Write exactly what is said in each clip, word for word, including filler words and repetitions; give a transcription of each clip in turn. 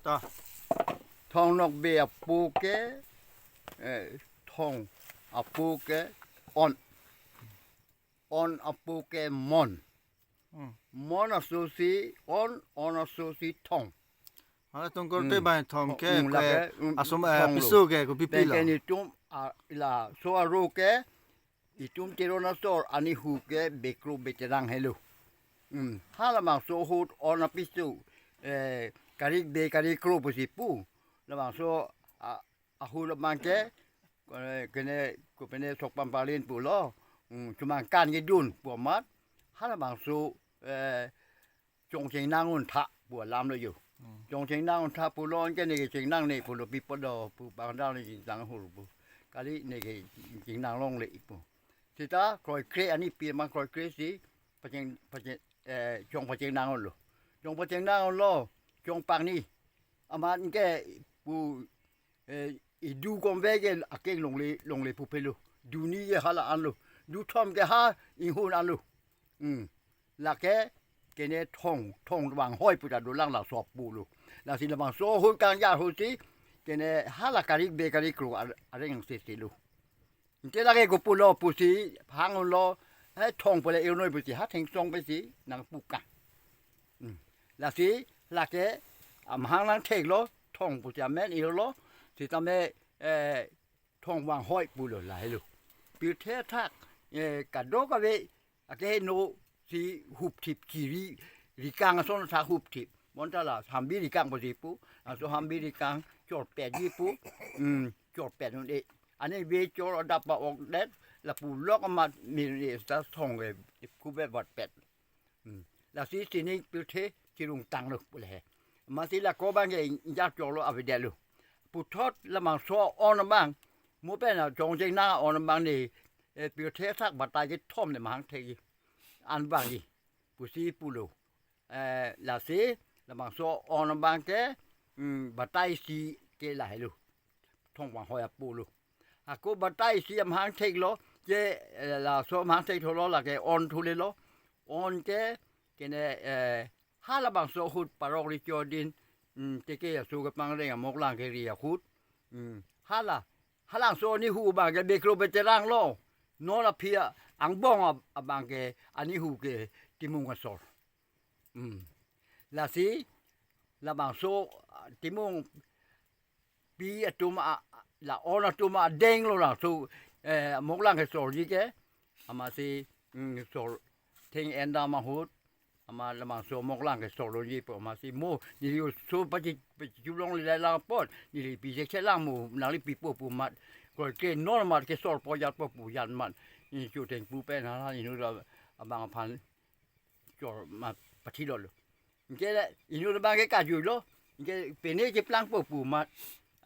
Ta. Thong Nokbe apo ke, eh, thong apo ke on. On apo ke mon. Hmm. Mon aso si on, on aso si thong. Hala tungkol Hmm. te bai thong ke Hmm, ke lake, hmm, asom, eh, thong lo. Piso ke ko pipi Pen la. Ke netum, ah, laso aro ke itum Teron asor anihu ke Bekro Beterang helo. Hmm. Halabangso ahut on apiso, eh, karik be karik kro pusi pu. Labangso, ah, ahut labang ke, eh, kene, kopine sok pampalin pulo. Hmm, chomangkan kedun pu amat. Halabangso, eh, chong chengnang untha pu alam lo jo. Hmm. Chong chengnang untha pulo anke ne ke chengnang ne pulo pipo do pu bang dal ne chengnang hur pu. Kali ne ke chengnang longle pu. Seta kroikre ani pi mang kroikre si pacheng, pacheng, eh, chong pachengnang lo. Chong pachengnang lo, chong pangni. Amat ke pu, eh, idu komve ke akeng longle, longle pu pelo. Duni ke hala anlo. Duthom ke ha inghun anlo. Hmm. Lake kene thong, thong vanghoi puta dolang laso pulo. Lasi labangso ahut kangjar ahut si kene hala karik be karik kro ar-, areng seselo. Inte lake kopulo pusi hang lo, eh, thong pule irnoi pusi ha thengsong pusi nangpu ka. Hmm. Lasi lake amahang nangtheklo, thong pusi amen irlo, sitame, eh, thong vanghoi pulo lahelo. Pirthe athak, eh, kadokave akeheno si hupthip kiri, rikang ason athak hupthip. Bonta la hambi rikang pusi pu, aso hambi rikang chorpet ji pu, hmm, chorpet un-e. Ani ve chor adap pa-okdet, lapu lok amat mir-e ta thong e, kuve vatpet. Hmm. Lasi sining pirthe chirungtang lo pule he. Amatsi lako abang ke ingjap cholo avedetlo. Puthot labangso on abang, mo pen a chong chengnang on abang ne, eh, pirthe athak batai kethom ne mahang thekji. An abang ji. Pusi pulo. Eh, lasi labangso on abang ke, hmm, batai isi ke lahelo. Thong vanghoi apo lo. Ako batai isi amahang theklo, ke, eh, laso amahang thektholo lake on thulelo. On ke, kene, eh, halabangso ahut Parok Recho adin, hmm, teke aso kepangreng amoklang keri ahut. Hmm, hala, halabangso anihu abang ke Bekro Beterang lo. Non aphi a-, angbong ab-, abang ke anihu ke Timung asor. Hmm. Lasi, labangso, ah, Timung pi atum a, la on atum adeng lo laso, eh, moklang kesorji ke, amatsi, mm, sor theng endam ahut, amat labangso moklang kesorji pu amatsi mo, neli oso pachi, pachi chulong le lang pon, neli pi jek chelang mo, nangli pipo pu amat, kroikre non amat kesorpo jatpo pu jat amat, neli chu thengpu pen ha, neli la abang aphan, chor ma pathilo lo. Anke la inut abang ke kajuilo. Anke pine cheplangpo pu amat.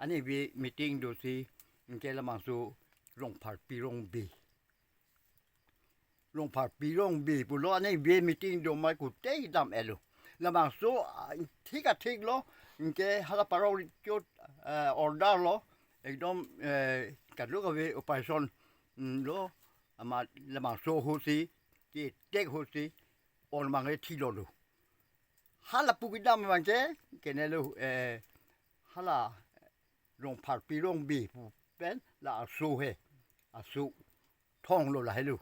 Ani ave meeting dosi. Anke labangso Rongpharpi Rongbe. Rongpharpi Rongbe pulo ani ave meeting do amat kutei dam-etlo. Labangso, ah, thik athik lo. Anke hala Parok Recho, eh, order lo. Ekdom, eh, kadokave operation, mm, lo. Amat labangso ahut si. Ketek ahut si on abang ke thilo lo. Hala pu kedam abang ke, kene lo, eh, hala Rongpharpi Rongbe pu pen la aso he, aso thong lo lahelo.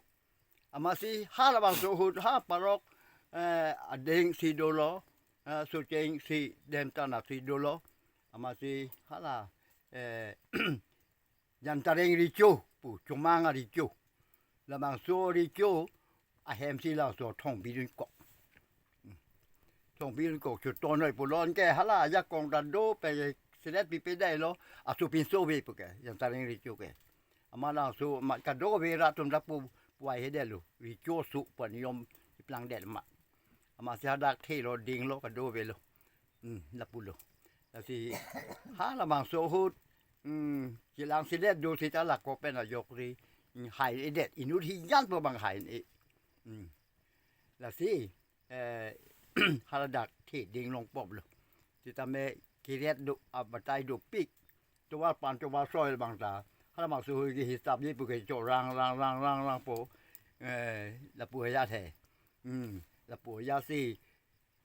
Amatsi halabangso ahut ha Parok, eh, adeng si dolo, eh, Socheng si dem tana si dolo. Amatsi hala, eh, Jantareng Recho pu, Chomang a-Recho. Labangso Recho ahem si laso Thongpi Dunkok. Thongpi Dunkok chuton noi pulo anke hala ajakong ta do pe selet pipe dai lo, aso pinso ave pu ke, Jantareng Recho ke. Amat laso amat kadokave rat atum ta pu, puai hedetlo, Recho aso pu aniyom iplangdet amat. Amatsi hadak thelo dinglo kadokave lo. Hmm, lapulo. Lasi halabangso ahut, hmm, chelang selet do seta lako pen ajok ri, hmm, hai-edet. Inut hijan pu abang hai-e. Hmm. Lasi, eh, haladak the ding longpoplo. Sitame keret do, abatai dopik. Tovar pan tovar soi abang ta. Halabangso ahut ke hisap ji pu ke chorang rang rang rang rang po. Eh, lapu ajat he. Hmm, lapu ajat si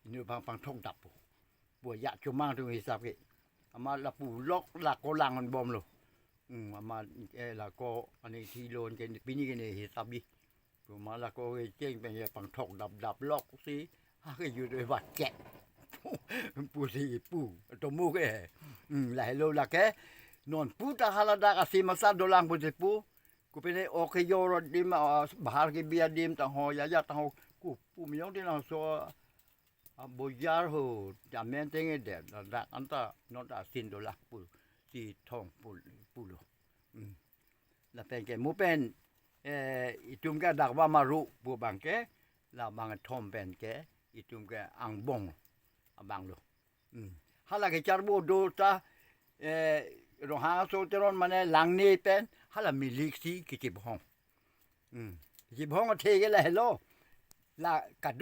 inut abang pangthok dappo. Pu ajat chomang atum hisap ke. Amat lapu lok lako lang-an bomlo. Hmm, amat, eh, lako ani thilo ke pini ke ne hisap di. Pu amat lako kecheng pen ye pangthok dap dap lok si. Ha kejut ave bat ke. Pusi pu. Tomo ke. Hmm, lahelo lake. Non pu ta haladak asi masa dolang pusi pu. Kopine o kejor adim, ah, bahar kebi adim tangho, ya ya tangho. Ku pu miyong di nangso, ah, bojar ho, jamen tenge de, ladak anta, non ta asin dolang pusi thong pu, pulo. Hmm. Lapen ke mo pen, eh, itum ke dak ba maru pu abang ke, labang kethom pen ke, itum ke angbong abanglo. Hmm. Hala kecharbo do ta, eh, Ronghang aso Teron mane langne pen, hala milik si kechibhong. Hmm. Kechibhong athe ke lahelo. La kado